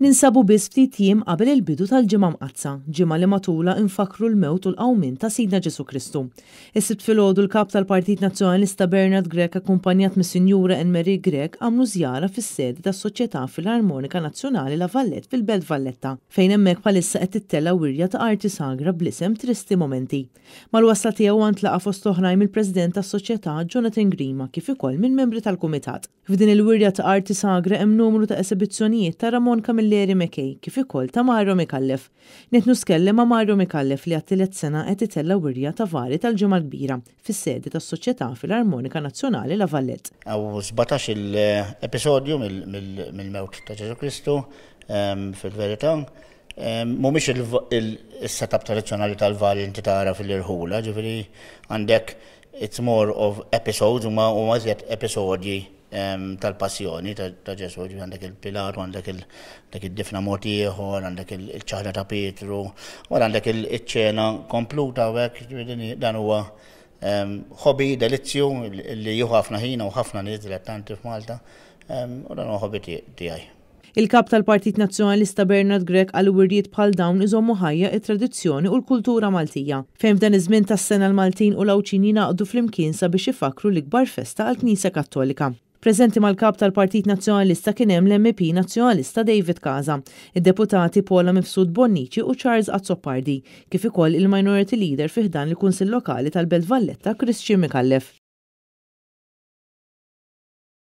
Ninsabu biss ftit jiem qabel il-bidu tal-Ġimgħa Mqaddsa, ġimgħa li matulha nfakkru l-mewt u l-qawmien ta' Sidna Ġesù Kristu. Is-Sibt filgħodu l-Kap tal-Partit Nazzjonalista Bernard Grech akkumpanjat mis-Sinjura Anne Marie Grech għamlu żjara fis-sede tas-Soċjetà Filarmonika Nazzjonali La Vallette fil-Belt Valletta, fejn hemmhekk bħalissa qed tittella' wirja ta' arti sagra bl-isem Tristi Momenti. Mal-wasla tiegħu huwa ntlaqa' fost oħrajn mill-President tas-Soċjetà Jonathan Grima kif ukoll minn membri tal-Kumitat. F'din il-wirja ta' arti sagra hemm numru ta' esebizzjonijiet ta' Ramon Camilleri McKay kif ukoll ta' Mario Micallef. Net News tkellem ma' Mario Micallef li għat-tielet sena qed itella' wirja ta' vari tal-Ġimgħa l-Kbira fis-sede tas-Soċjetà Filarmonika Nazzjonali La Vallette. Hawn 17-il episodju mill-mewt ta' Ġesù Kristu fil-verità. Mhumiex il-setup tradizzjonali tal-vari li inti tara fil-irħula, ġifieri għandek It's more of episodes, huma huma iżjed episodji tal-passjoni ta' Ġesù, ġifieri għandek il-Pilar, għandek dak id-difna mod ieħor, għandek il-ċaħda ta' Pietru, wara għandek iċ-ċena kompluta u hekk, ġifieri dan huwa hobby, delizzju li jieħu ħafna ħin u ħafna nies dilettanti f'Malta, u dan huwa hobby tiegħi. Il-Kap tal-Partit Nazzjonalista Bernard Grech qal li wirjiet bħal dawn iżommu ħajja t-tradizzjoni u l-kultura Maltija, fejn f'dan iż-żmien tas-sena l-Maltin u l-Għawdxin jingħaqdu flimkien sabiex ifakkru l-ikbar festa għall-Knisja Kattolika. Preżenti mal-Kap tal-Partit Nazzjonalista kien hemm l-MEP Nazzjonalista David Casa, id-Deputati Paula Mifsud Bonnici u Charles Azzopardi, kif ukoll il-Minority Leader fi ħdan il-Kunsill Lokali tal-Belt Valletta Christian Micallef.